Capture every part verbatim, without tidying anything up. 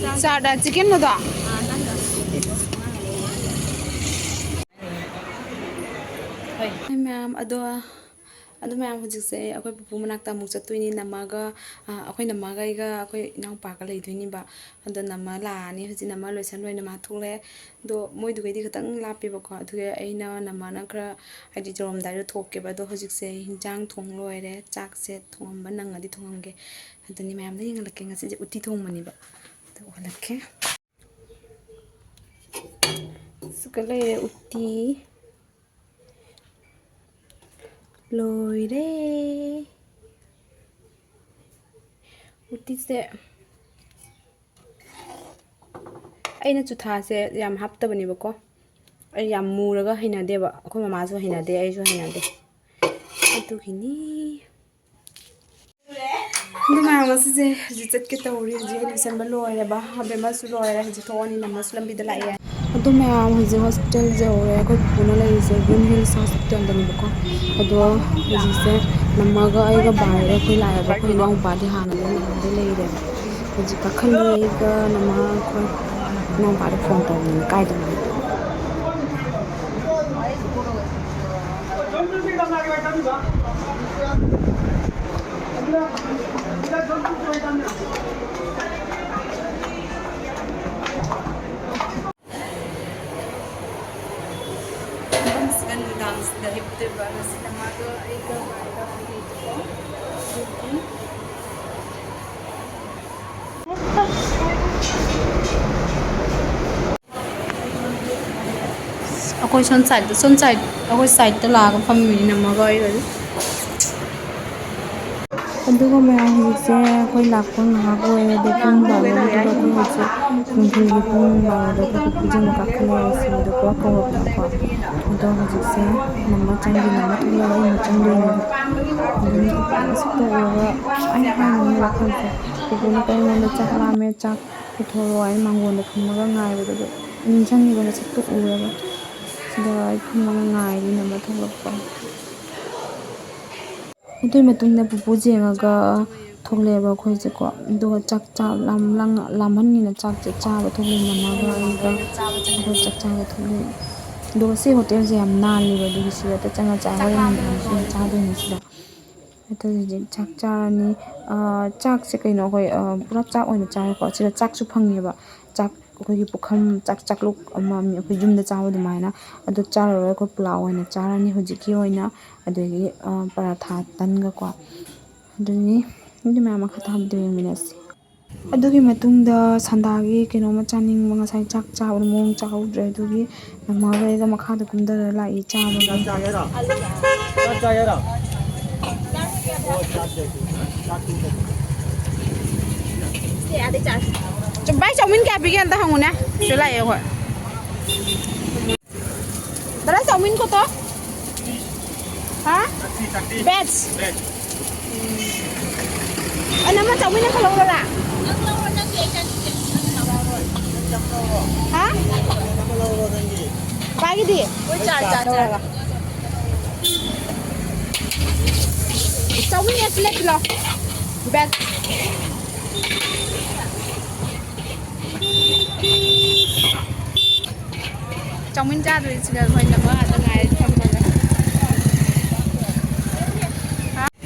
ꯆꯥꯔꯗ ꯆꯤꯛꯀꯟꯗꯣ? ꯃꯌꯥꯝ ꯑꯗꯣ ꯑꯗꯨ ꯃꯌꯥꯝ, ꯍꯧꯖꯤꯛꯁꯦ ꯑꯩꯈꯣꯏ ꯄꯨꯄꯨ ꯃꯅꯥꯛꯇ ꯑꯃꯨꯛ ꯆꯠꯇꯣꯏꯅꯤ꯫ ꯅꯝꯃꯒ, ꯑ, ꯑꯩꯈꯣꯏ ꯅꯝꯃꯒ ꯑꯩꯒ ꯑꯩꯈꯣꯏ ꯏꯅꯥꯎꯄꯥꯒ ꯂꯩꯗꯣꯏꯅꯤꯕ꯫ ꯑꯗꯣ ꯅꯝꯃ ꯂꯥꯛꯑꯅꯤ꯫ ꯍꯧꯖꯤꯛ ꯅꯝꯃ ꯂꯣꯏꯁꯟ ꯂꯣꯏꯅ ꯃꯥ ꯊꯣꯛꯂꯛꯑꯦ꯫ ꯑꯗꯣ ꯃꯣꯏꯗꯨꯒꯩꯗꯤ ꯈꯤꯇꯪ ꯂꯥꯞꯄꯦꯕꯀꯣ꯫ ꯑꯗꯨꯒꯤ ꯑꯩꯅ ꯅꯝꯃꯅ ꯈꯔ, ꯍꯥꯏꯗꯤ, ꯌꯧꯔꯝꯗꯥꯏꯗ ꯊꯣꯛꯀꯦꯕ꯫ ꯑꯗꯣ ꯍꯧꯖꯤꯛꯁꯦ ꯍꯤꯟꯖꯥꯡ ꯊꯣꯡ ꯂꯣꯏꯔꯦ꯫ ꯆꯥꯛꯁꯦ ꯊꯣꯡꯉꯝꯕ ꯅꯪꯉꯗꯤ ꯊꯣꯡꯉꯝꯒꯦ꯫ ꯑꯗꯨꯅꯤ ꯃꯌꯥꯝꯗ ꯌꯦꯡꯍꯜꯂꯛꯀꯦ꯫ ꯉꯁꯤꯁꯦ ꯎꯇꯤ ꯊꯣꯡꯕꯅꯦꯕ꯫ ꯑꯗꯣ ꯎꯍꯜꯂꯛꯀꯦ꯫ ꯁꯤꯒ ꯂꯩꯔꯦ ꯎꯇꯤ꯫ ꯂꯣꯏꯔꯦ꯫ ꯎꯇꯤꯁꯦ ꯑꯩꯅ ꯆꯨꯊꯥꯁꯦ ꯌꯥꯝ ꯍꯥꯞꯇꯕꯅꯦꯕꯀꯣ꯫ ꯑꯩ ꯌꯥꯝ ꯃꯨꯔꯒ ꯍꯩꯅꯗꯦꯕ꯫ ꯑꯩꯈꯣꯏ ꯃꯃꯥꯁꯨ ꯍꯩꯅꯗꯦ, ꯑꯩꯁꯨ ꯍꯩꯅꯗꯦ꯫ ꯑꯗꯨꯒꯤꯅꯤ꯫ ꯑꯗꯨ ꯃꯌꯥꯝ ꯉꯁꯤꯁꯦ ꯍꯧꯖꯤꯛ ꯆꯠꯀꯦ ꯇꯧꯔꯤ꯫ ꯍꯧꯖꯤꯛ ꯑꯩ ꯂꯣꯏꯁꯟꯕ ꯂꯣꯏꯔꯦꯕ꯫ ꯑꯕꯦꯝꯃꯁꯨ ꯂꯣꯏꯔꯦ꯫ ꯍꯧꯖꯤꯛ ꯊꯣꯛꯑꯅꯤ꯫ ꯅꯝꯃꯁꯨ ꯂꯝꯕꯤꯗ ꯂꯥꯛꯑꯦ꯫ ꯑꯗꯨ ꯃꯌꯥꯝ ꯍꯧꯖꯤꯛ ꯍꯣꯁꯄꯤꯇꯥꯜꯁꯦ ꯌꯧꯔꯦ꯫ ꯑꯩꯈꯣꯏ ꯄꯨꯄꯨꯅ ꯂꯩꯔꯤꯁꯦ ꯒ꯭ꯔꯤꯟ ꯍꯤꯜꯁ ꯍꯣꯁꯄꯤꯇꯥꯜꯗꯅꯦꯕꯀꯣ꯫ ꯑꯗꯣ ꯍꯧꯖꯤꯛꯁꯦ ꯅꯝꯃꯒ ꯑꯩꯒ ꯄꯥꯏꯔꯒ ꯑꯩꯈꯣꯏ ꯂꯥꯛꯑꯦꯕ꯫ ꯑꯩꯈꯣꯏ ꯏꯅꯥꯎꯄꯥꯗꯤ ꯍꯥꯟꯅ ꯂꯩꯔꯦ꯫ ꯍꯧꯖꯤꯛ ꯀꯥꯈꯠꯂꯤ꯫ ꯑꯩꯒ ꯅꯝꯃ ꯑꯩꯈꯣꯏ ꯏꯅꯥꯎꯄꯥꯗ ꯐꯣꯟ ꯇꯧꯕꯅꯤ ꯀꯥꯏꯗꯅꯣ꯫ ꯃꯐꯝꯁꯤꯗ ꯅꯨꯡꯗꯥꯡꯁꯤꯗ ꯍꯤꯞꯇꯣꯏꯕ꯫ ꯉꯁꯤꯅ ꯃꯥꯒ ꯑꯩꯒ ꯃꯥꯒ ꯂꯩꯕꯀꯣ꯫ ꯑꯗꯨꯒꯤ ꯑꯩꯈꯣꯏ ꯁꯣꯝ ꯁꯥꯏꯗꯠꯇ, ꯁꯣꯝ ꯁꯥꯏꯗ, ꯑꯩꯈꯣꯏ ꯁꯥꯏꯗꯠꯇ ꯂꯥꯛꯑꯒ ꯐꯝꯃꯤꯅꯤ ꯅꯝꯃꯒ ꯑꯩꯒꯁꯦ꯫ ꯑꯗꯨꯒ ꯃꯌꯥꯝ ꯍꯧꯖꯤꯛꯁꯦ ꯑꯩꯈꯣꯏ ꯂꯥꯛꯄ ꯉꯥꯏꯍꯥꯛ ꯑꯣꯏꯔꯦ꯫ ꯑꯗꯩ ꯄꯨꯡ ꯕꯥꯔꯣ ꯑꯗꯨꯒ ꯑꯩꯈꯣꯏ ꯍꯧꯖꯤꯛ ꯅꯨꯡꯊꯤꯜꯒꯤ ꯄꯨꯡ ꯕꯥꯔꯣꯗ ꯑꯩꯈꯣꯏ ꯄꯨꯄꯨꯁꯤꯡꯅ ꯀꯥꯈꯠꯂꯛꯑꯦ꯫ ꯁꯤꯗ ꯄꯨꯂꯞ ꯀꯧꯔꯛꯇꯅꯀꯣ꯫ ꯑꯗꯣ ꯍꯧꯖꯤꯛꯁꯦ ꯅꯝꯃ ꯆꯪꯈꯤ, ꯅꯝꯃ ꯊꯣꯛꯂꯒ ꯑꯩ ꯑꯃꯨꯛ ꯆꯪꯗꯣꯏꯅꯦꯕ꯫ ꯑꯗꯨꯅ ꯄꯨꯄꯨ ꯃꯁꯛꯇꯣ ꯎꯔꯒ ꯑꯩ ꯍꯥꯏꯅꯤꯡꯉꯤ ꯋꯥꯈꯜꯁꯦ꯫ ꯄꯨꯄꯨꯅ ꯑꯩꯉꯣꯟꯗ "ꯆꯥꯛ ꯂꯥꯝꯃꯦ, ꯆꯥꯛ ꯄꯨꯊꯣꯔꯛꯑꯣ" ꯍꯥꯏꯅ ꯃꯥꯡꯒꯣꯟꯗ ꯐꯝꯃꯒ ꯉꯥꯏꯕꯗꯨꯗ ꯅꯤꯡꯁꯤꯡꯉꯤꯕ ꯃꯁꯛꯇꯣ ꯎꯔꯒ꯫ ꯁꯤꯗ ꯑꯩ ꯐꯝꯃꯒ ꯉꯥꯏꯔꯤ ꯅꯝꯃ ꯊꯣꯛꯂꯛꯄ꯫ ꯑꯗꯨꯒꯤ ꯃꯇꯨꯡꯗ ꯄꯨꯄꯨ ꯌꯦꯡꯉꯒ ꯊꯣꯛꯂꯛꯑꯦꯕ ꯑꯩꯈꯣꯏꯁꯦꯀꯣ꯫ ꯑꯗꯨꯒ ꯆꯥꯛ ꯆꯥ-, ꯂꯥꯝ-, ꯂꯥꯝ-, ꯂꯥꯝꯍꯟꯒꯤꯅ ꯆꯥꯛꯁꯦ ꯆꯥꯕ ꯊꯣꯛꯂꯛꯑꯦ ꯃꯃꯥꯒ ꯑꯩꯒ꯫ ꯑꯩꯈꯣꯏ ꯆꯥꯛ ꯆꯥꯕ ꯊꯣꯛꯂꯛꯑꯦ꯫ ꯑꯗꯨꯒ ꯁꯤ ꯍꯣꯇꯦꯜꯁꯦ ꯌꯥꯝ ꯅꯥꯜꯂꯦꯕ, ꯑꯗꯨꯒꯤ ꯁꯤꯗ ꯆꯪꯉ ꯆꯥꯕ ꯌꯥꯝ ꯅꯨꯡꯉꯥꯏ꯫ ꯁꯤꯗ ꯆꯥꯗꯣꯏꯅꯦ ꯁꯤꯗ꯫ ꯑꯗꯨ ꯍꯧꯖꯤꯛ ꯆꯥꯛ ꯆꯥꯔꯅꯤ꯫ ꯑ, ꯆꯥꯛꯁꯦ ꯀꯩꯅꯣ ꯑꯩꯈꯣꯏ, ꯑ, ꯄꯨꯔꯥ ꯆꯥꯛ ꯑꯣꯏꯅ ꯆꯥꯔꯦꯀꯣ꯫ ꯁꯤꯗ ꯆꯥꯛꯁꯨ ꯐꯪꯉꯦꯕ꯫ ꯆꯥꯛ ꯑꯩꯈꯣꯏꯒꯤ ꯄꯨꯈꯝ, ꯆꯥꯛ ꯆꯥꯛꯂꯨꯛ ꯑꯃ ꯑꯩꯈꯣꯏ ꯌꯨꯝꯗ ꯆꯥꯕ ꯑꯗꯨꯃꯥꯏꯅ꯫ ꯑꯗꯨ ꯆꯥꯔꯔꯣꯏ, ꯑꯩꯈꯣꯏ ꯄꯨꯂꯥꯎ ꯑꯣꯏꯅ ꯆꯥꯔꯅꯤ ꯍꯧꯖꯤꯛꯀꯤ ꯑꯣꯏꯅ꯫ ꯑꯗꯒꯤ, ꯑ, ꯄꯔꯥꯊꯥ ꯇꯟꯒꯀꯣ꯫ ꯑꯗꯨꯅꯤ, ꯑꯗꯨ ꯃꯌꯥꯝ ꯃꯈꯥ ꯇꯥꯕꯗꯣ ꯌꯦꯡꯃꯤꯟꯅꯁꯤ꯫ ꯑꯗꯨꯒꯤ ꯃꯇꯨꯡꯗ ꯁꯟꯗꯥꯒꯤ ꯀꯩꯅꯣꯝꯃ ꯆꯥꯅꯤꯡꯕ, ꯉꯁꯥꯏ ꯆꯥꯛ ꯆꯥꯕꯗ ꯃꯑꯣꯡ ꯆꯥꯍꯧꯗ꯭ꯔꯦ, ꯑꯗꯨꯒꯤ ꯃꯃꯥꯒ ꯑꯩꯒ ꯃꯈꯥꯗ ꯀꯨꯝꯊꯔ ꯂꯥꯛꯏ ꯆꯥꯕꯒꯤ꯫ ꯆꯥꯛ ꯆꯥꯒꯦꯔꯣ? ꯆꯥꯛ ꯆꯥꯒꯦꯔꯣ? ꯑꯣ, ꯆꯥꯛ ꯆꯥꯒꯦ꯫ ꯆꯥꯛ ꯆꯥꯒꯦ꯫ ꯚꯥꯏ, ꯆꯧꯃꯤꯟ ꯀꯌꯥ ꯄꯤꯒꯦ ꯑꯝꯇ ꯍꯪꯉꯨꯅꯦ꯫ ꯁꯤꯗ ꯂꯥꯛꯑꯦ ꯑꯩꯈꯣꯏ꯫ ꯗꯗꯥ, ꯆꯧꯃꯤꯟ ꯀꯣꯠꯇꯣ? ꯍꯥ? ꯕꯦꯖ? ꯑ, ꯅꯪ ꯑꯃ ꯆꯧꯃꯤꯟ ꯑꯃ ꯂꯧꯔꯣꯔꯥ? ꯍꯥ? ꯄꯥꯒꯤꯗꯤ? ꯍꯣꯏ, ꯆꯥ, ꯆꯥ, ꯆꯥ꯫ ꯂꯧꯔꯒ꯫ ꯆꯧꯃꯤꯟ ꯑꯦꯛ ꯄ꯭ꯂꯦꯠ ꯄꯤꯂꯣ꯫ ꯕꯦꯖ꯫ ꯆꯧꯃꯤꯟ ꯆꯥꯗꯣꯏꯁꯤꯒ ꯑꯩꯈꯣꯏ ꯅꯝꯕꯔ ꯉꯥꯛꯇ ꯉꯥꯏꯔꯦ ꯐꯝꯃꯒ꯫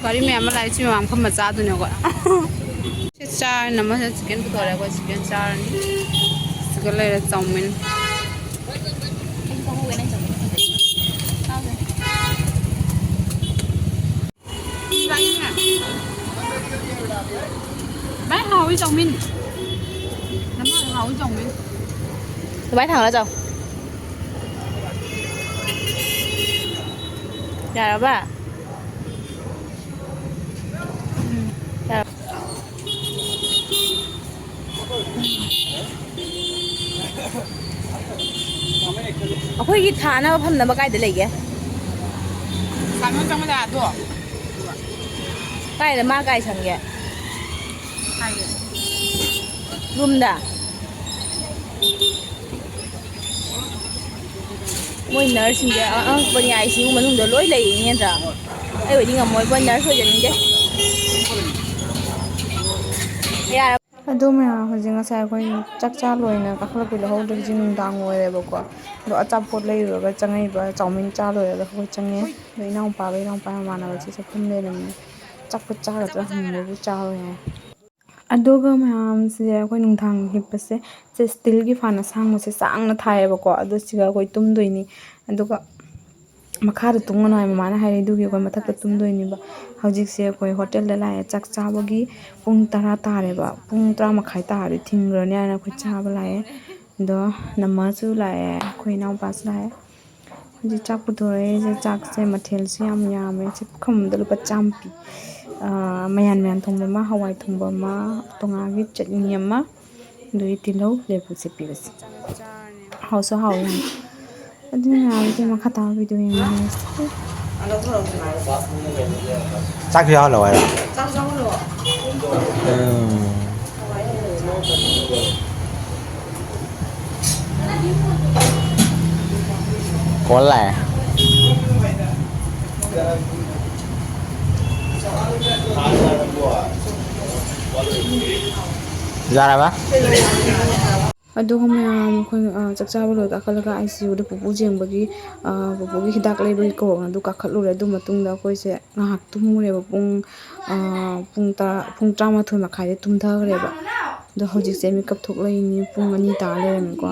ꯒꯥꯔꯤ ꯃꯌꯥꯝ ꯑꯃ ꯂꯥꯛꯑꯦ, ꯁꯤ ꯃꯌꯥꯝ ꯐꯝꯃ ꯆꯥꯗꯣꯏꯅꯦ ꯑꯩꯈꯣꯏ꯫ ꯁꯤ ꯆꯥꯔꯅꯤ, ꯑꯃꯁꯤꯅ ꯆꯤꯛꯀꯟ ꯄꯨꯊꯣꯔꯛꯑꯦ, ꯑꯩꯈꯣꯏ ꯆꯤꯛꯀꯟ ꯆꯥꯔꯅꯤ꯫ ꯁꯤꯒ ꯂꯩꯔꯦ ꯆꯧꯃꯤꯟ꯫ ꯚꯥꯏ, ꯍꯥꯎꯏ ꯆꯧꯃꯤꯟ꯫ ꯅꯃꯥ ꯍꯥꯎꯏ ꯆꯧꯃꯤꯟ꯫ ꯑꯗꯨꯃꯥꯏꯅ ꯊꯥꯡꯒꯠꯂ ꯆꯥꯎ꯫ ꯌꯥꯔꯕ? ꯎꯝ, ꯌꯥꯔꯕ꯫ ꯑꯩꯈꯣꯏꯒꯤ ꯊꯥꯅꯕ ꯐꯝꯅꯕ ꯀꯥꯏꯗ ꯂꯩꯒꯦ? ꯁꯥꯏꯃꯟ ꯆꯪꯕ ꯖꯒꯥꯗꯣ꯫ ꯀꯥꯏꯗ, ꯃꯥ ꯀꯥꯏ ꯁꯪꯒꯦ? ꯍꯥꯏꯒꯦ꯫ ꯔꯨꯝꯗ? ꯃꯣꯏ ꯅꯔꯁꯁꯤꯡꯁꯦ ꯑꯉꯛꯄꯅꯤ, ꯑꯥꯏ ꯁꯤ ꯌꯨ ꯃꯅꯨꯡꯗ ꯂꯣꯏ ꯂꯩꯔꯤꯅꯤ ꯅꯠꯇ꯭ꯔꯥ? ꯑꯩ ꯑꯣꯏꯗꯤ ꯉꯝꯃꯣꯏ, ꯃꯣꯏ ꯅꯔꯁ ꯑꯣꯏꯖꯅꯤꯡꯗꯦ꯫ ꯑꯗꯨ ꯃꯌꯥꯝ, ꯍꯧꯖꯤꯛ ꯉꯁꯥꯏ ꯑꯩꯈꯣꯏ ꯆꯥꯛ ꯆꯥ ꯂꯣꯏꯅ ꯀꯥꯈꯠꯂꯛꯄꯗ ꯍꯧꯗ꯭ꯔꯤꯁꯤ ꯅꯨꯡꯗꯥꯡ ꯑꯣꯏꯔꯦꯕꯀꯣ꯫ ꯑꯗꯣ ꯑꯆꯥꯄꯣꯠ ꯂꯩꯔꯨꯔꯒ ꯆꯪꯉꯛꯏꯕ, ꯆꯥꯎꯃꯤꯟ ꯆꯥ ꯂꯣꯏꯔꯒ ꯑꯩꯈꯣꯏ ꯆꯪꯉꯦ꯫ ꯑꯗꯣ ꯏꯅꯥꯎꯄꯥꯒ ꯏꯅꯥꯎꯄꯥ ꯃꯃꯥꯟꯅꯕꯁꯦ ꯆꯥꯛꯈꯨꯝ ꯂꯩꯔꯝꯃꯦ꯫ ꯑꯆꯥꯄꯣꯠ ꯆꯥꯒꯗ꯭ꯔꯥ ꯍꯪꯕꯕꯨ ꯆꯥꯔꯣꯏ ꯍꯥꯏ꯫ ꯑꯗꯨꯒ ꯃꯌꯥꯝꯁꯦ ꯑꯩꯈꯣꯏ ꯅꯨꯡꯗꯥꯡ ꯍꯤꯞꯄꯁꯦ, ꯁꯦ ꯁ꯭ꯇꯤꯜꯒꯤ ꯐꯥꯟ ꯑꯁꯥꯡꯕꯁꯦ ꯆꯥꯡꯅ ꯊꯥꯏꯌꯦꯕꯀꯣ꯫ ꯑꯗꯣ ꯁꯤꯒ ꯑꯩꯈꯣꯏ ꯇꯨꯝꯗꯣꯏꯅꯤ꯫ ꯑꯗꯨꯒ ꯃꯈꯥꯗ ꯇꯨꯝꯒꯅꯨ ꯍꯥꯏ ꯃꯃꯥꯅ ꯍꯥꯏꯔꯦ, ꯑꯗꯨꯒꯤ ꯑꯩꯈꯣꯏ ꯃꯊꯛꯇ ꯇꯨꯝꯗꯣꯏꯅꯦꯕ꯫ ꯍꯧꯖꯤꯛꯁꯦ ꯑꯩꯈꯣꯏ ꯍꯣꯇꯦꯜꯗ ꯂꯥꯛꯑꯦ ꯆꯥꯛ ꯆꯥꯕꯒꯤ꯫ ꯄꯨꯡ ꯇꯔꯥ ꯇꯥꯔꯦꯕ, ꯄꯨꯡ ꯇꯔꯥ ꯃꯈꯥꯏ ꯇꯥꯔꯗꯤ ꯊꯤꯡꯈ꯭ꯔꯅꯤ ꯍꯥꯏꯅ ꯑꯩꯈꯣꯏ ꯆꯥꯕ ꯂꯥꯛꯑꯦ꯫ ꯑꯗꯣ ꯅꯃꯥꯁꯨ ꯂꯥꯛꯑꯦ, ꯑꯩꯈꯣꯏ ꯏꯅꯥꯎꯄꯥꯁꯨ ꯂꯥꯛꯑꯦ꯫ ꯍꯧꯖꯤꯛ ꯆꯥꯛ ꯄꯨꯊꯣꯔꯛꯏꯁꯦ, ꯆꯥꯛꯁꯦ ꯃꯊꯦꯜꯁꯦ ꯌꯥꯝ ꯌꯥꯝꯃꯦ꯫ ꯁꯤ ꯄꯨꯈꯝ ꯑꯃꯗ ꯂꯨꯄꯥ ꯆꯥꯝꯃ ꯄꯤ꯫ ꯑꯥ, ꯃꯌꯥꯟ ꯃꯌꯥꯟ ꯊꯣꯡꯕ ꯑꯃ, ꯍꯋꯥꯏ ꯊꯣꯡꯕ ꯑꯃ, ꯇꯣꯉꯥꯒꯤ ꯆꯠꯅꯤ ꯑꯃ, ꯑꯗꯨꯗꯒꯤ ꯇꯤꯜꯍꯧ, ꯂꯦꯕꯨ ꯆꯦꯄꯤꯕꯁꯦ꯫ ꯍꯥꯎꯁꯨ ꯍꯥꯎꯋꯦ ꯌꯥꯝ꯫ ꯑꯗꯨꯅ ꯃꯌꯥꯝꯁꯦ ꯃꯈꯥ ꯇꯥꯕ ꯚꯤꯗꯤꯑꯣ ꯌꯦꯡꯉꯨ꯫ ꯆꯥꯛꯁꯨ ꯌꯥꯎꯍꯜꯂꯣ ꯍꯥꯏꯔꯣ? ꯎꯝ꯫ ꯀꯣꯜ ꯂꯥꯛꯑꯦ꯫ ꯌꯥꯔꯕ? ꯑꯗꯨꯒ ꯃꯌꯥꯝ ꯑꯩꯈꯣꯏ, ꯑ, ꯆꯥꯛ ꯆꯥꯕ ꯂꯣꯏ ꯀꯥꯈꯠꯂꯒ ICUꯗ ꯄꯨꯄꯨ ꯌꯦꯡꯕꯒꯤ, ꯑ, ꯄꯨꯄꯨꯒꯤ ꯍꯤꯗꯥꯛ ꯂꯩꯕꯒꯤ ꯀꯣꯛꯅ ꯑꯗꯨ ꯀꯥꯈꯠꯂꯨꯔꯦ꯫ ꯑꯗꯨ ꯃꯇꯨꯡꯗ ꯑꯩꯈꯣꯏꯁꯦ ꯉꯥꯏꯍꯥꯛ ꯇꯨꯝꯃꯨꯔꯦꯕ꯫ ꯄꯨꯡ, ꯑ, ꯄꯨꯡ ꯇꯔꯥ, ꯄꯨꯡ ꯇꯔꯥꯃꯥꯊꯣꯏ ꯃꯈꯥꯏꯗ ꯇꯨꯝꯊꯈ꯭ꯔꯦꯕ꯫ ꯑꯗꯣ ꯍꯧꯖꯤꯛꯁꯦ ꯃꯤꯀꯞ ꯊꯣꯛꯂꯛꯏꯅꯤ, ꯄꯨꯡ ꯑꯅꯤ ꯇꯥ ꯂꯩꯔꯝꯃꯦꯀꯣ꯫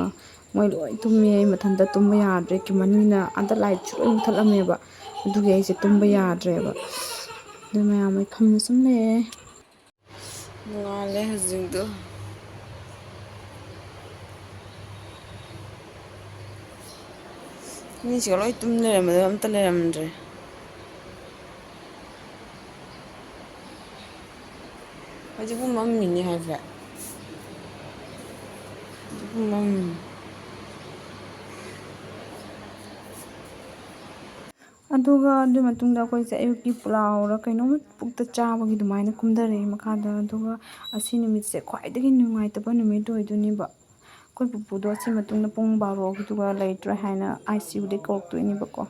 ꯃꯣꯏ ꯂꯣꯏ ꯇꯨꯝꯃꯦ, ꯑꯩ ꯃꯊꯟꯇ ꯇꯨꯝꯕ ꯌꯥꯗ꯭ꯔꯦ, ꯀꯤꯃꯟꯒꯤꯅ ꯑꯗ ꯂꯥꯏꯠꯁꯨ ꯂꯣꯏ ꯃꯨꯊꯠꯂꯝꯃꯦꯕ꯫ ꯑꯗꯨꯒꯤ ꯑꯩꯁꯦ ꯇꯨꯝꯕ ꯌꯥꯗ꯭ꯔꯦꯕ꯫ ꯑꯗꯨ ꯃꯌꯥꯝ ꯑꯩ ꯐꯝꯅ ꯁꯨꯝ ꯂꯩꯔꯦ꯫ ꯅꯣꯡꯉꯥꯜꯂꯦ ꯍꯧꯖꯤꯛꯇꯣ꯫ ꯃꯤꯁꯤꯡ ꯂꯣꯏ ꯇꯨꯝ ꯂꯩꯔꯝꯕꯗꯣ ꯑꯝꯇ ꯂꯩꯔꯝꯗ꯭ꯔꯦ꯫ ꯍꯧꯖꯤꯛꯄꯨ ꯃꯝꯃꯤꯅꯦ ꯍꯥꯏꯐꯦꯠ꯫ ꯍꯧꯖꯤꯛꯄꯨ ꯃꯝꯃꯤ꯫ ꯑꯗꯨꯒ ꯑꯗꯨꯒꯤ ꯃꯇꯨꯡꯗ ꯑꯩꯈꯣꯏꯁꯦ ꯑꯌꯨꯛꯀꯤ ꯄꯨꯂꯥꯎꯔ ꯀꯩꯅꯣꯝ ꯄꯨꯛꯇ ꯆꯥꯕꯒꯤ ꯑꯗꯨꯃꯥꯏꯅ ꯀꯨꯝꯊꯔꯛꯑꯦ ꯃꯈꯥꯗ꯫ ꯑꯗꯨꯒ ꯑꯁꯤ ꯅꯨꯃꯤꯠꯁꯦ ꯈ꯭ꯋꯥꯏꯗꯒꯤ ꯅꯨꯡꯉꯥꯏꯇꯕ ꯅꯨꯃꯤꯠ ꯑꯣꯏꯗꯣꯏꯅꯦꯕ꯫ ꯑꯩꯈꯣꯏ ꯄꯨꯄꯨꯗꯣ ꯑꯁꯤ ꯃꯇꯨꯡꯗ ꯄꯨꯡ ꯕꯥꯔꯣꯒꯤꯗꯨꯒ ꯂꯩꯇ꯭ꯔꯦ ꯍꯥꯏꯅ ICUꯗꯩ ꯀꯧꯔꯛꯇꯣꯏꯅꯦꯕꯀꯣ꯫